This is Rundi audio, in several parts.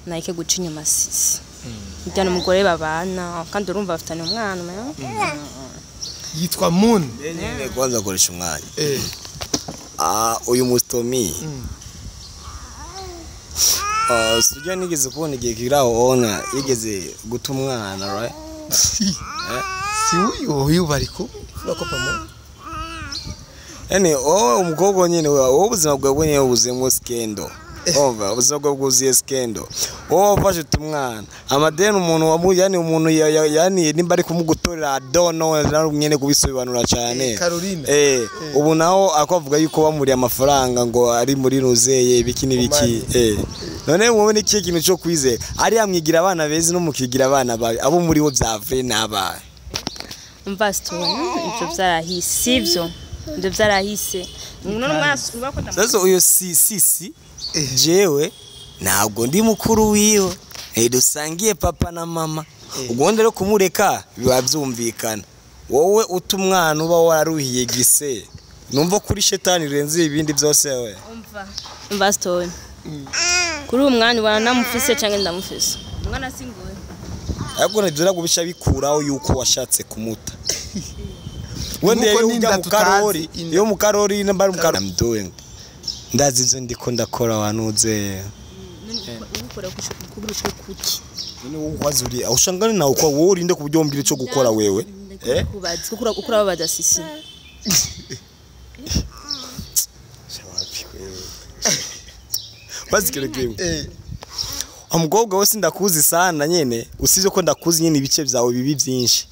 Nahike guca inyuma sisi. Ujyana umugore babana kandi urumva bafitanye umwana. Yitwa Moon. Nyine kwanza koresha umwanya. Uyu mustomi. Sujya nigeze kubona igihe kiraho ona yigeze guta umwana, right? Si uyu bari kumwe bako pamo. Yani wowe umukobwa nyine wowe ubuzima bwawe nyine ubuzemo skendo. Over ubuzima bwawe bwuzuye skendo. Wowe wafashe umwana amadeni umuntu wamu yani umuntu yani nimba ari kumugutorera I don't know nyene kubisobanura cyane. Caroline. Ubu naho akavuga yuko bamuriye amafaranga ngo ari muri nuzeye ibiki nibiki. None wowe ni kihe kintu cyo kwizera ari amwigira abana beza no mukigira abana babi abo muri bo byavre nabaye. Umva stone ibyo byarahise sivyo? Ibyo byarahise. None umwana ko sasa uyo si jewe ntabwo ndi mukuru wiwe dusangiye papa na mama. Ubwo rero kumureka biba byumvikana. Wowe utumwana uba wararuhiye gise numva kuri shetani renze ibindi byose we. Umva stone kuri uwo mwana ubana namufise cyangwa ndamufise umwana singoye ariko nibyo gubisha bikuraho yuko washatse kumuta. Wende yo mu karori yo mu karori namba mu karori I'm doing ndazi ivyo ndiko ndakora wanuze ukora kugurisha kuki none wowe wazuri ushangane nawe kwa wowe urinde kubyo mbwira ico gukora wewe kubaza ukura ukura babaza sisi bazikire umukobwa wose ndakuzi sana nyene usivye ko ndakuzi nyene ibice byawe bibi byinshi.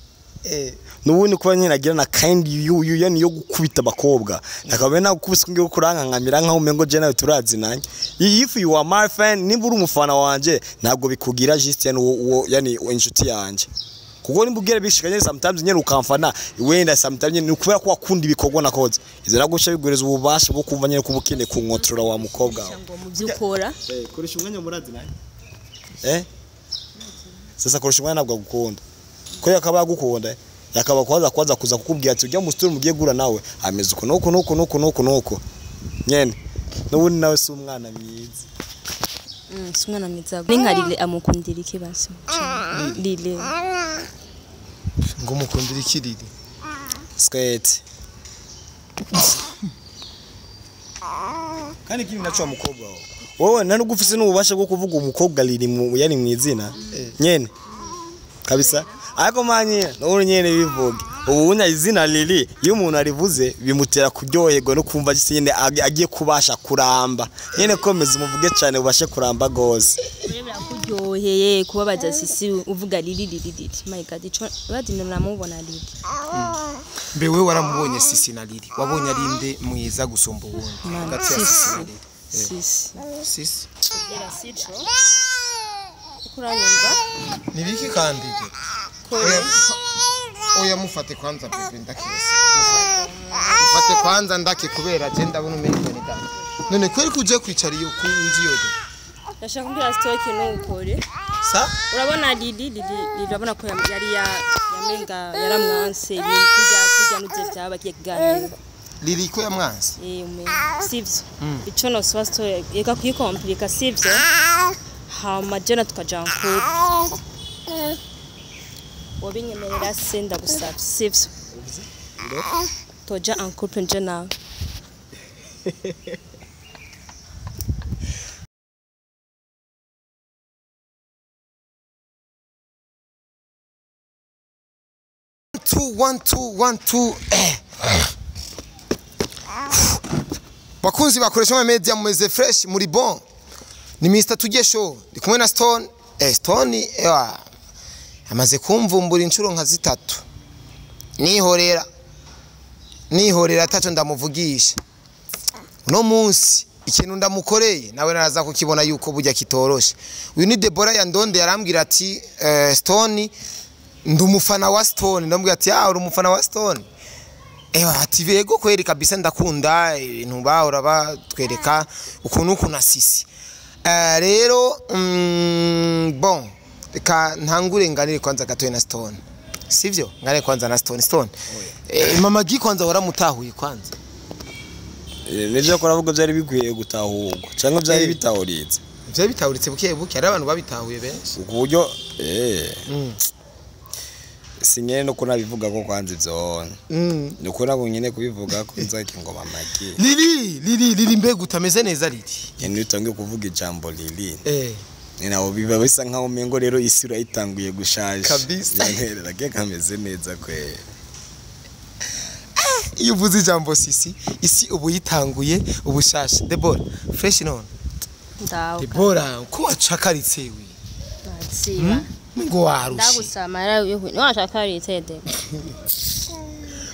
Nubundi kuba nyene agira na kind you yani yo gukubita abakobwa nakabe nagukubise ngiye kurankankamira nkaho umengo je nawe turazinanye. If you are my friend nimba uri umufana wanje ntabwo bikugira just yani yani inshuti yanje kuko nimba ugira bishikanye sometimes nyene ukamfana wenda sometimes nyene kubera ko wakunda ibikorwa nakoze izo nagusha bigureza ububasha bwo kumva nyene kubukene ku nkontrola wa mukobwa wawe ngo mubyukora koresha umwanya murazinanye. Sasa koresha umwanya ntabwo agukunda ko yakaba agukunda yakaba kwaza kuza kukubwira ati ujya musituri mugiye gura nawe ameze uko nuko nuko nuko nuko nuko nyene nubundi nawe si umwana mwiza. Si umwana mwiza ninkarire amukundira iki basi lile ngo mukundira iki lile skate kandi kimi nacho mukobwa wowe ntanugufise n'ububasha bwo kuvuga umukobwa lili yani mwizina nyene kabisa ariko manye n'uri nyene bivuge ubunya izina Lili iyo umuntu arivuze bimutera kuryoherwa no kumva nyene agiye kubasha kuramba nyene komeza umuvuge cyane ubashe kuramba gose kuryoheye kubabaza sisi uvuga Lili Lili Lili my god ico badino namubona Lili. Mbe wewe waramubonye sisi na Lili wabonye ari nde mwiza gusumba ubundi hagati ya sisi na Lili? Sisi sisi sico kuranyumva nibiki kandi oya mufate kwanza bebe ndakese mufate kwanza ndake kubera je ndabona umenye ni dada none kweri kuje kwicara iyo kuujiyo ndashaka kumbwira story nukore sa urabona Lili Lili urabona ko yari yamenga yaramwanse kujya nuze byaba kiye kiganiro Lili ko yamwanse sivyo ico no swa story yeka kuyikomplika sivyo hama jena tukajankura wabinyemerera se ndagusaba sivyo toja en couple nje nawe. Two, 1 2 1 2 bakunzi bakoresha media mumeze fresh muri bon ni Mr Tujye Show ndi kumwe na Stone. Stone amaze kumvumbura inshuro nka zitatu nihorera ataco ndamuvugisha uno munsi ikintu ndamukoreye nawe naraza kukibona yuko burya kitoroshe. Uyu ni Deborah Yandonde yarambwira ati Stone ndumufana wa Stone ndamubwira ati uri umufana wa Stone ati bego kweri kabisa ndakunda ibintu bahora batwereka ukuntu kuna sisi. Rero bon reka ntangure nganire kwanza gatoye na Stone sivyo nganire kwanza na Stone. Mama G kwanza waramutahuye kwanza nivyo ko ravuga byari bikwiye gutahurwa cyangwa byari bitahuritse. Ivyo bitahuritse buke buke, hari abantu babitahuye benshi. Ku buryo sinyene no kunabivuga ko kwanza ivyo nuko nabo nyene kubivuga ko nzaki ngoma magi. Lili, Lili, Lili, mbega utameze neza Lili? Nyene utangiye kuvuga ijambo Lili, ni nawo biba bisa nkaho umengo rero isi urayitanguye gushaje. Kabisa. Nyene ragiye kameze neza kwe. Iyo uvuze ijambo Sisi, isi ubu yitanguye ubushasha. Debora, fresh none? Ndawe. Debora, ko wacakaritse we? Nsiba. Ngo warushe. Ndagusama washakaritse de.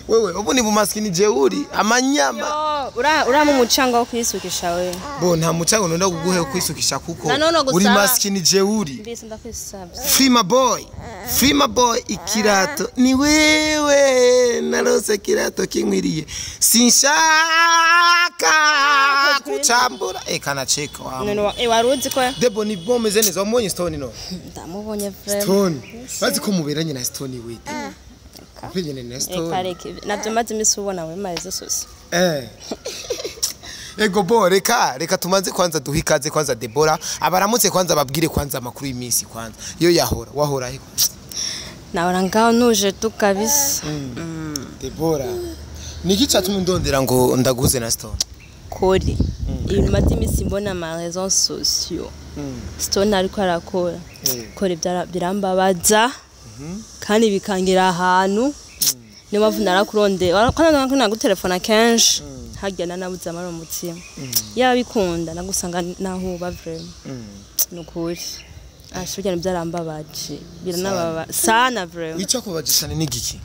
Wewe ubu ni bumaskini jeuri amanyama. Yo, ura uramu umucanga wo kwisukisha we. Bo nta mucango nonda kuguhe kwisukisha kuko Na none gusaba. uri maskini jeuri. Mbese ndakwisabye. Free my boy, free my boy, ikirato ni wewe, narose kirato kinkwiriye, sinshaka kucambura. Kanacheka wa. None waruzi ko Debo, ni bomeze neza, wamubonye Stone no? Ndamubonye vraiment. Stone bazi ko muberanye na Stone wite upenyene na Reka Stone. reka navyo maze imisi ubona we maze sose. Ego bo, reka reka tumanze kwanza duhe ikaze kwanza Debora abaramutse, kwanza babwire kwanza amakuru y'iminsi, kwanza iyo yahora wahora he? Nahora ngaho nuje tu kabisa. Debora, niki cyatumye ndondera ngo ndaguze na Stone? Kori ibintu maze imisi mbona ama réseaux sociaux Stone ariko arakora kora birambabaza kandi bikangira ahantu, niyo mpamvu narakurondera kandi nagutelefona kenshi harya nanabuze amara umutima yaba bikunda nagusanga nahuba vraiment. Ni ukuri asha bijyana byarambabaje, biranababa sana vraiment. Icyo kubabaje cyane ni giki?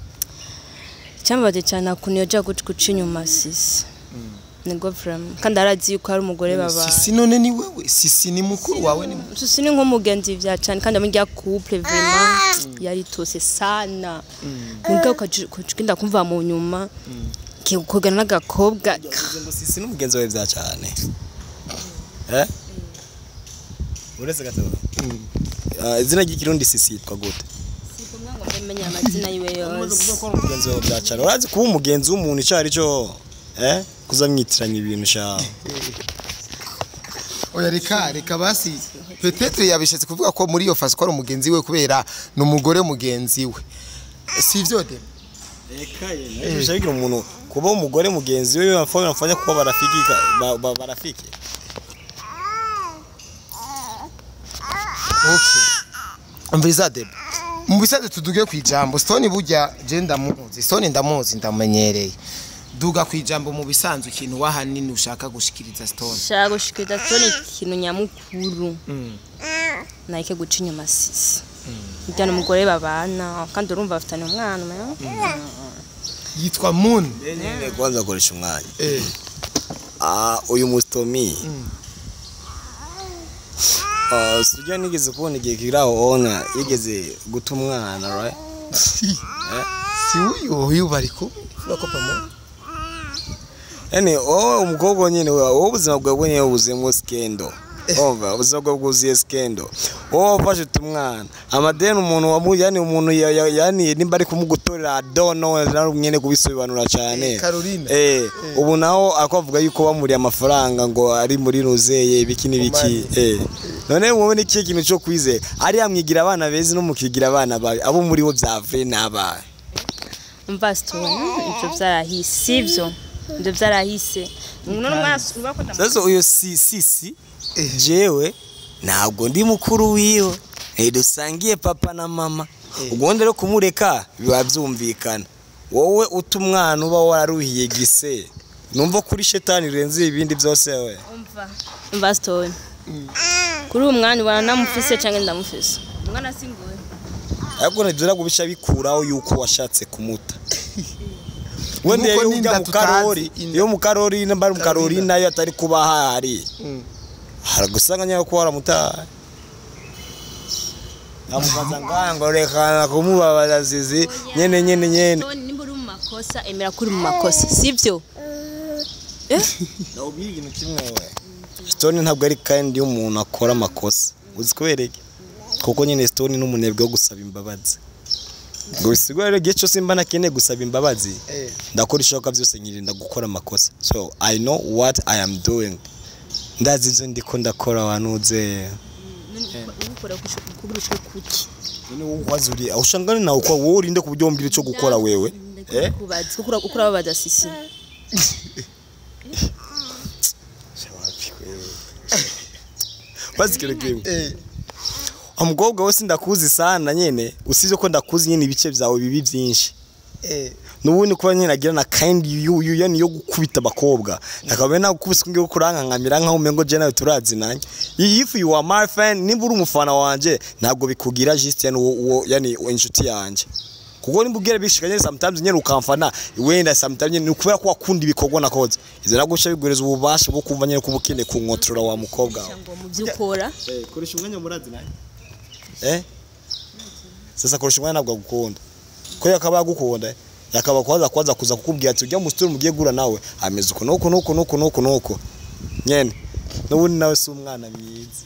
Icyambabaje cyane ukuntu yoja guca inyuma Sisi nibwo vraiment, kandi arazi yuko ari umugore baba. Sisi none ni wewe, Sisi ni mukuru wawe ni? Sisi ni nk'umugenzi vya cyane kandi amurya couple vraiment yari tose sana, mugabo ukagenda kumva mu nyuma kugana n'agakobwa. Ngo Sisi n'umugenzi wawe vya cyane uretse gato. Izina ry'ikirundi Sisi yitwa gute? Sikumwe ngo mbe amazina yiwe yose. Ko ari umugenzi wawe vya cyane, urazi kuba umugenzi w'umuntu icyo ari cyo kuzamwitiranya ibintu sha. Oya, reka reka basi, peut-être yabishatse kuvuga ko muri iyo fasi ko ari umugenzi we kubera ni umugore mugenzi we, si ivyo de? Eka ye bigira umuntu kuba umugore mugenzi we bafanya kuba barafiki barafiki. Okay, umviriza Debe, mu bisanzwe tuduge ku ijambo Stone. Burya je ndamuzi Stone, ndamuzi, ndamenyereye. Duga ku ijambo, mu bisanzwe ikintu wahanini ushaka gushikiriza Stone. Shaka gushikiriza Stone ikintu nyamukuru, nayike guca inyuma Sisi ujyana umugore babana kandi urumva bafitanye umwana umenye? Yitwa Moon. Nyine kwanza koresha umwanya. Uyu mustomi sujya nigeze kubona igihe kiraho ona yigeze guta umwana, right? Si uyu bari kumwe ko pamo? Yani wowe umukobwa nyine, wowe ubuzima bwawe nyine buzuyemo scandal. Umva, ubuzima bwawe bwuzuye scandal. Wowe wafashe umwana amadeni, umuntu wamu yani umuntu yani nimba ari kumugutorera, I don't know, nari nyine kubisobanura cyane. Caroline. Ubu naho akavuga yuko bamuriye amafaranga ngo ari muri ruzeye ibiki n'ibiki. None wowe ni ikihe kintu cyo kwizera ari yamwigira abana beza no mukigira abana babi, abo muri bo byavure n'abaye? Umva Stone, ibyo byarahise, sivyo? Ibyo byarahise none umwana uba ko Sasa uyo si Sisi, jewe ntabwo ndi mukuru wiwe, dusangiye papa na mama. Ubwo rero kumureka biba byumvikana. Wowe uta umwana uba wararuhiye gise, numva kuri shetani irenze ibindi byose we. Umva, umva Stone, kuri uwo mwanya ubona namufise cyangwa ndamufise umwana singuwe. Ariko nibyo gubica bikuraho yuko washatse kumuta wende Nuko iyo n'inda ujya mu karori tutazi, inda. Iyo mu karori nimba ari mu karori nayo atari kuba ahari, haragusanga nyayo ko waramutaye, amubaza ngango reka kumubabaza zizi nyene nyene nyene. Stone, nimba uri mu makosa emera ko uri mu makosa, sivyo? Ndakubwira ikintu kimwe, we Stone ntabwo ari kandi umuntu akora amakosa, uzi kubera iki? Kuko nyine Stone ni umunebwe wo gusaba imbabazi, ngo bisigure rero igihe cyose mba nakeneye gusaba imbabazi, ndakora ishoboka byose nkirinda gukora amakosa. So I know what I am doing. Ndazi ivyo ndiko ndakora wanuze. Ukora kugurisha kuki? None wowe wazuri aho ushangane nawe kwa wowe urinde ku buryo wombwira ico gukora wewe. Eh? Kubaza kuko ukora babaza Sisi. Bazi kimwe. Umukobwa wese ndakuzi sana nyene, usivye ko ndakuzi nyene ibice vyawe bibi byinshi. Nubundi kuba nyene agira na kind you yani yo gukubita abakobwa. Nakabe nagukubise ngiye kurankankamira nkaho umengo je nawe turazi nanye. If you are my friend, nimba uri umufana wanje, ntabwo bikugira just yani uwo yani inshuti yanje. Kuko nimba ugira bishikanye sometimes nyene ukamfana, wenda sometimes nyene ukubera ko wakunda ibikorwa nakoze. Ivyo nagusha bigureza ububasha bwo kumva nyene kubukene ku nkotrora wa mukobwa wawe. Ngo mu byo ukora. Koresha umwanya murazi nanye. Sasa koresha umwanya ntabwo agukunda. Ko yakaba agukunda, yakaba kwaza kuza kukubwira ati ujya mu store mugiye gura nawe, ameze uko nuko nuko nuko nuko nuko. Nyene. Nubundi nawe si umwana mwiza.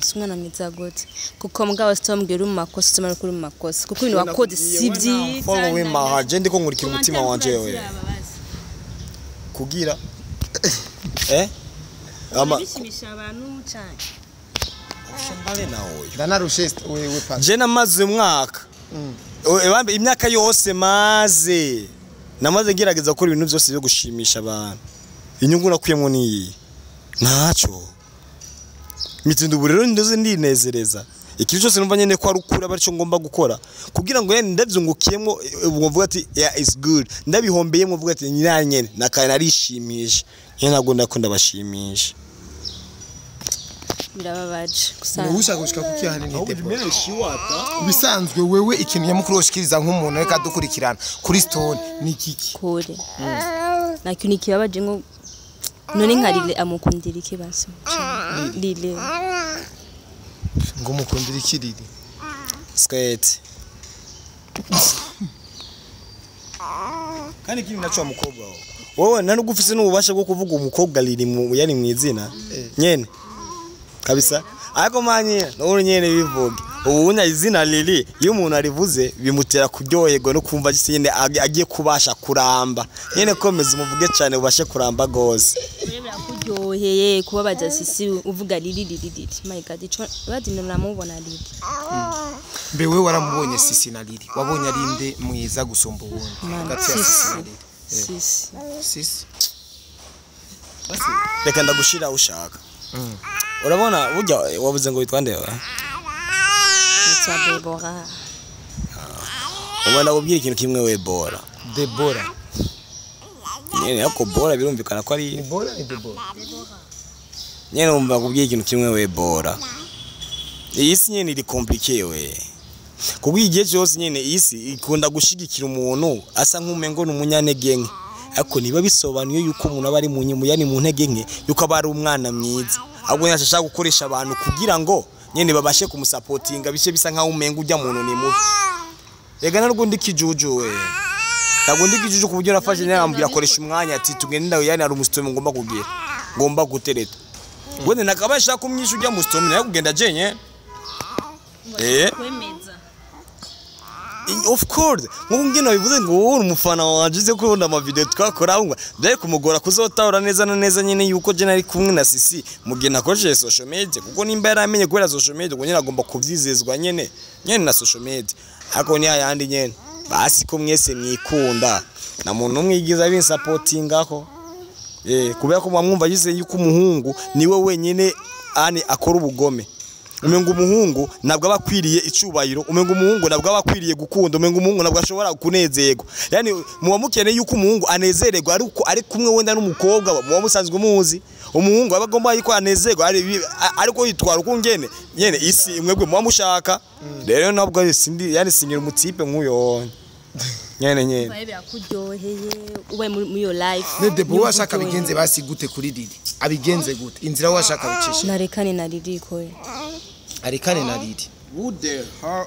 Si umwana mwiza gute. Kuko mugabo sitombwira uri mu makosa, sitombwira uri mu makosa. Kuko ibintu wakoze si byiza. Follow me my je ndiko nkurikira umutima wanje wewe. Kugira ama bishimisha abantu cyane. Ushambale nawe. Ndanarushe wewe pa. Je namaze umwaka. Ebambe imyaka yose maze namaze ngerageza gukora ibintu byose byo gushimisha abantu. Inyungu nakuyemo niyi ntaco. Mitindo ubu rero ndoze ndinezereza. Ikintu cyose numva nyene ko ari ukuri barico ngomba gukora kugira ngo yene ndavyungukiyemo ubwo mvuga ati yeah it's good, ndabihombeyemo mvuga ati nyene nakaye narishimisha. Nyene ntabwo ndakunda bashimisha. Birababaje gusa. Ushaka gushika kuki hani ni Debora. Bisanzwe wewe ikintu nyamukuru woshikiriza nk'umuntu reka dukurikirana kuri Stone ni kiki? Kore. Na kintu kibabaje ngo none nka Lile amukundira iki basi? Lile. Ngo mukundira iki Lile? Skate. Kandi kintu naco mukobwa wawe. Wowe ntanugufise n'ububasha bwo kuvuga umukobwa Lile mu yani mwizina. Nyene. Kabisa. Ariko manye n'uri nyene bivuge. Ubu izina Lili iyo umuntu arivuze bimutera kuryoherwa no kumva nyene agiye kubasha kuramba. Nyene komeza umuvuge cyane ubashe kuramba gose. Kuryoheye kubabaza Sisi uvuga Lili Lili Lili. My God, ico badino namubona Lili. Mbe wewe waramubonye Sisi na Lili. Wabonye ari nde mwiza gusumba uwundi? Hagati ya Sisi na Lili. Sisi. Sisi. Basi reka ndagushira ushaka. Urabona burya wabuze ngo witwa nde wa? Nitwa Debora. Ubona kubwira ikintu kimwe we Bora. Debora. Nyene yako Bora birumvikana ko ari Bora ni Debora. Nyene umva kubwira ikintu kimwe we Bora. Iyi si nyene iri compliqué we. Kubwira igihe cyose nyene iyi si ikunda gushigikira umuntu asa nk'umengo n'umunyanege nke. Ariko niba bisobanuye yuko umuntu aba ari mu yani mu ntege nke yuko aba ari umwana mwiza. Ahubwo nyashaka gukoresha abantu kugira ngo nyene babashe kumusapotinga bice bisa nkaho umenga ujya muntu ni mubi. Rega narwo ndi kijuju we. Ntabwo ndi kijuju ku buryo nafashe nyambwira akoresha umwanya ati tugende ndawe yani ari umusitome ngomba kugira. Ngomba gutereta. Wende nakabasha kumyisha ujya musitome nayo kugenda jenye. Kwemeza. Of course, nkuko ngino bivuze ngo wowe umufana wanje uze kubona ama video twakora ngo byari kumugora kuzotahura neza na neza nyene yuko je nari kumwe na Sisi mugihe nakoresheje social media, kuko nimba yaramenye kubera social media ngo nyene agomba kuvyizezwa nyene nyene na social media. Ariko ni ayandi nyene basi ko mwese mwikunda na muntu umwe yigiza binsapotingako kubera ko mwamwumva yize yuko umuhungu niwe wenyene ani akora ubugome. Umengo umuhungu nabwo abakwiriye icubahiro, umengo umuhungu nabwo abakwiriye gukunda, umengo umuhungu nabwo ashobora kunezerwa. Yani muba mukeneye yuko umuhungu anezererwa ariko ari kumwe wenda n'umukobwa muba musanzwe muzi. Umuhungu aba agomba yuko anezerwa ariko yitwara uko ngene nyene isi mwebwe muba mushaka. Rero nabwo sindi yani singira umutipe nk'uyo. Nyene nyene. Babe yakuryoheye ube muri your life. Ne Debo washaka bigenze basi gute kuri Lili? Abigenze gute? Inzira washaka bicisha. Narekane na Lili koye. Arekane na Lili. Who the hell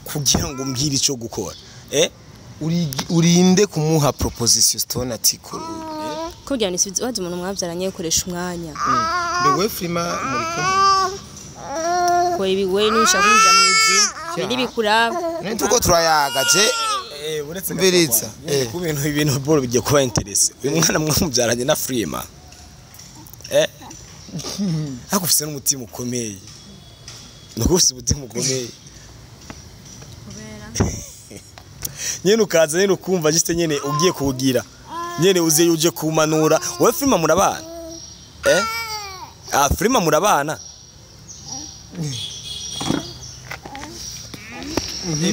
kugira ngo mbwire ico gukora? Urinde kumuha proposition Stone ati ko kugira ni sibizi wazi umuntu mwavyaranye ukoresha umwanya. Mbe we Frima muri kumwe. Ko ibi we nushaka kuja muzi. Biri bikuraba. None tuko turayaga je. Uretse Mbiritsa. Ku bintu ibintu boro bigiye kuba interesse. Uyu mwana mwamubyaranye na Frima. Ariko ufise n'umutima ukomeye. Nuko ufise umutima ukomeye. Nyene ukaza nyene ukumva juste nyene ugiye kuwugira. Nyene uze uje kumanura. Wowe Frima murabana? Eh? Ah, Frima murabana?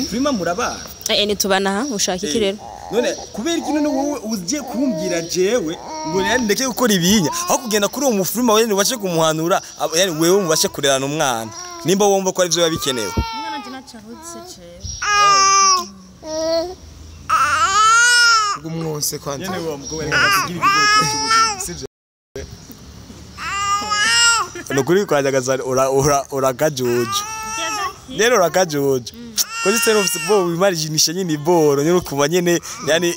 Frima murabana? Ni tubana ushaka iki rero? None kubera iki none wowe ugiye kumbwira jewe ngo yani ndeke gukora ibinya aho kugenda kuri uwo mufrima wewe ubashe kumuhanura, yani wewe mubashe kurerana umwana nimba wumva ko ari byo bikenewe. Umwana nje nacahutse jewe. Gumwonse kwanza. Nyene uwo mugabo reka kugira ikigo cy'ubuzima sivyo? Nukuri kwajagaza ura urakajuju. Rero urakajuju. Ko jise no bo wimarijinisha nyine iboro nyine kuba nyene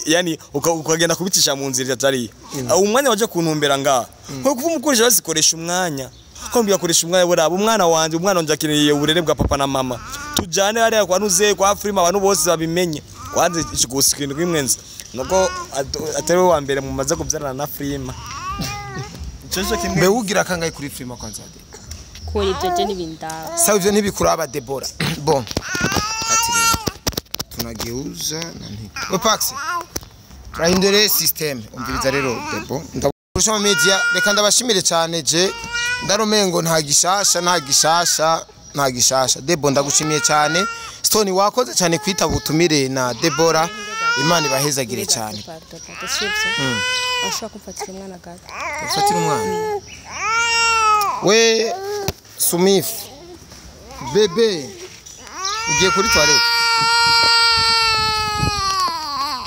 yani ukagenda kubitisha mu nzira atari. Umwanya waje kuntumbera nga. Ko kuva umukoresha bazikoresha umwanya. Ko mbya koresha umwanya buraba umwana wanje akeneye uburere bwa papa na mama. Tujane hariya kwa nuze kwa Frima abantu bose babimenye. Kwanze ikigusi kintu kimwenzi. Nuko atari wa mbere mumaze kubyarana na Frima. Cyo kimwe. Mbe ugira kangaye kuri Frima kwanza. Ko ibyo je nibindaba. Sawa ivyo ntibikuraba Debora. Bon. Tunageuza nani. We Pax. Turahindure system. Umviriza rero Debo. Ndakurusha media reka ndabashimire cyane je ndarumengo nta gishasha nta gishasha nta gishasha. Debo ndagushimiye cyane. Stone wakoze cyane kwita butumire na Debora. Imana ibahezagire cyane. Ashaka kumfatira umwana gato. Ufatira umwana. We Sumif. Bebe ugiye kuri toilette.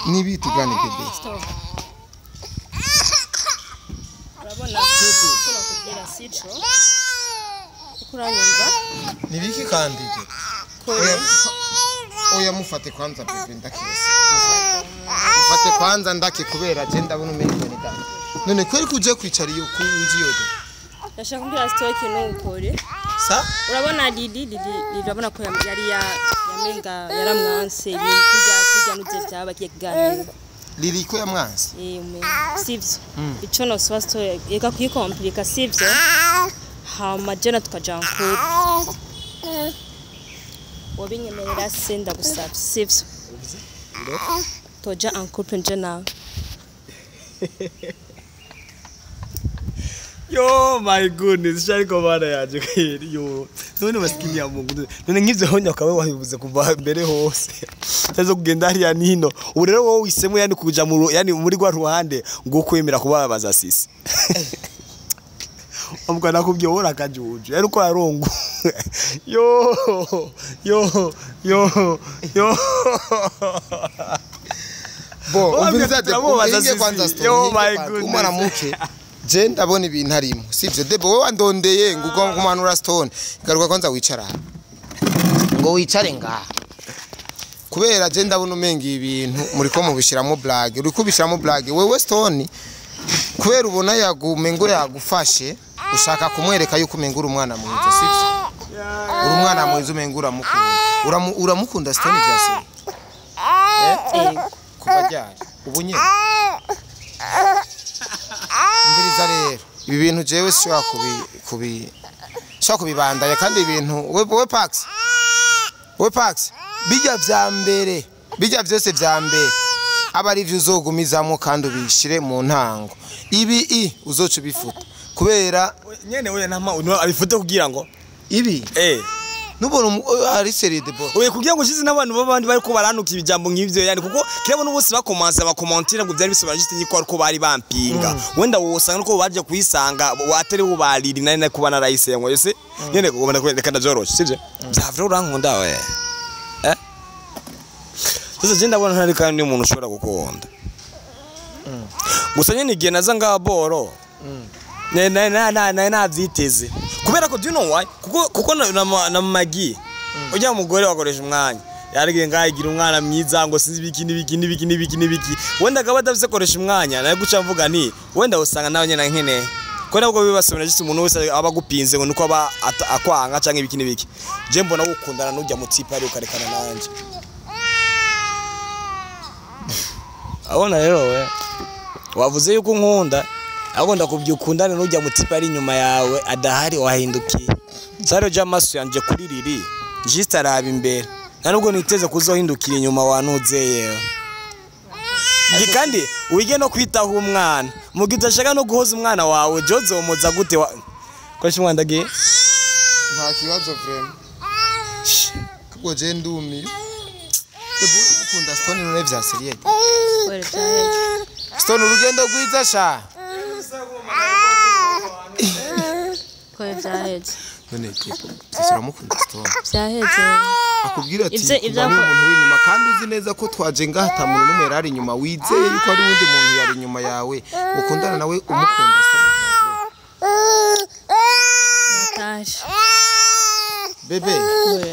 Nibitu gani bebe? Urabona cyo nakubwira sico. Ukuranyumva? Nibiki kandi je? Oya mufate kwanza bebe ndakese. Mufate kwanza ndake kubera je ndabona umenye ni dani. None kweri kuje kwicara iyo kuuji yo. Ndashaka kumbwira story nukore. Sa? Urabona Lili urabona ko yari yamenga yaramwanse ibintu kujya nuze byaba kiye kiganiro. Lili ko yamwanse? Sivyo. Ico no swa story eka kuyikomplika sivyo. Hama jena tukajankura. Wabinyemerera se ndagusabye sivyo. Toja en couple nje nawe. Yo my goodness, shariko bana yaje kweri yo. None maskini ya Mungu. None nk'ivyo honya kawe wabibuze kuva mbere hose. Tazo kugenda hariya nino. Ubu rero wowe wisemo yani kuja mu yani muri gwa ruhande ngo kwemera kubabaza sisi. Amukana nakubwiye wowe urakajuju. Yari uko yarongo. Yo yo yo yo. Bo, umviriza Debo, kwanza story. Yo my goodness. Umwana muke. Je ndabona ibintu arimo sivyo Debo wowe wandondeye ngo kumanura Stone garuka kwanza wicara ngo wicare ngaha kubera je ndabona umenga ibintu muri ko mubishiramo blague uri kubishiramo blague wewe Stone kubera ubona yagume ngo yagufashe ushaka kumwereka yuko umengura umwana mwiza sivyo uri umwana mwiza umengura mukunda uramukunda Stone byase kuva ryari ubu nyene Umviriza rero ibi bintu jewe sishobora kubibandanya kandi ibintu wewe Pax we Pax bijya vya mbere bijya vyose vya mbere aba ari ivyo uzogumizamo kandi ubishire mu ntango ibi uzoca ubifuta kubera nyene we ntama abifuta kugira ngo ibi nubona ari seri Debo oye kugira ngo shize n'abantu babandi bari ko baranuka ibijambo nk'ivyo yani kuko kirabona bose bakomanza bakomantira ngo byari bisobanura juste nyiko ariko bari bampinga wenda wosanga nuko baje kuyisanga watari ubariri nari na kuba narayise ngo yose nyene kugomba reka ndavyoroshe sivyo byavre urankunda we sasa je ndabona ntari kandi umuntu ushobora gukunda gusa nyene igihe naza ngaboro na navyiteze kubera ko do you know why kuko na magi ujya mugore wakoresha umwanya yarige ngayigira umwana mwiza ngo sinzi biki nibiki nibiki nibiki nibiki wenda akaba adafise koresha umwanya naye guca mvuga nti wenda usanga nawe nyene nkene ko nabwo bibasomera just umuntu wese aba gupinze ngo nuko aba akwanga canke ibiki nibiki je mbona gukundana n'ujya mutipa ari ukarekana nanje abona rero we wavuze yuko nkunda Ahubwo ndakubwiye ukundane n'ujya mutipe ari inyuma yawe adahari wahindukiye. Saro je amaso yanje kuri riri juste araba imbere, nta nubwo niteze kuzohindukira inyuma wanuze yewe. Kandi wige no kwitaho umwana, mu gihe udashaka no guhoza umwana wawe jozomoza gute koresha umwana ndagiye. Nta kibazo vraiment, ubwo je ndumi. Debora, ukunda Stone none vya sérieux? Kubera byaheze. Stone, urugendo rwiza sha. Kubera byaheze. None Debo, uramukunda Stone? Byaheze. Akubwira ati Ivyo "Kumva n'uyu muntu w'inyuma", kandi uzi neza ko twaje ngaha ata muntu n'umwe yari ari inyuma, wizeye yuko hari uwundi muntu yari inyuma yawe ukundana nawe, umukunda Stone vya vrai? Taje. Bebe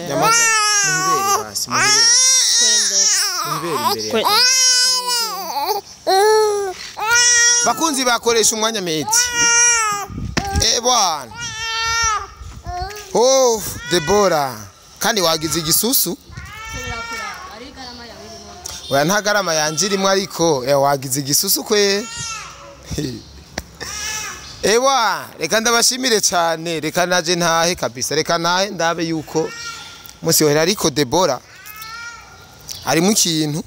nyamaza, muhibere basi, muhibere. Kwende. Muhibere imbere. Bakunzi bakoresha umwanya meti. Eh bwana, oh Debora, kandi wagize igisusu. Oya, nta garama yanje irimo, ariko wagize igisusu kwe. Ewa, reka ndabashimire cyane, reka naje ntahe kabisa, reka ntahe ndabe yuko musi yohera, ariko Debora harimo ikintu.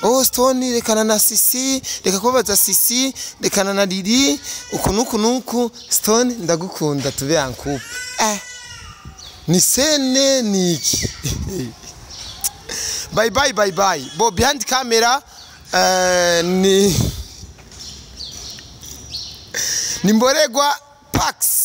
Oh Stone, rekana na Sisi, reka kubabaza Sisi, rekana na Lili, uku nuku nuku. Stone, ndagukunda, tube en couple. Ni sene niki. Bye bye bye bye. Bo behind camera ni Mboregwa Pax.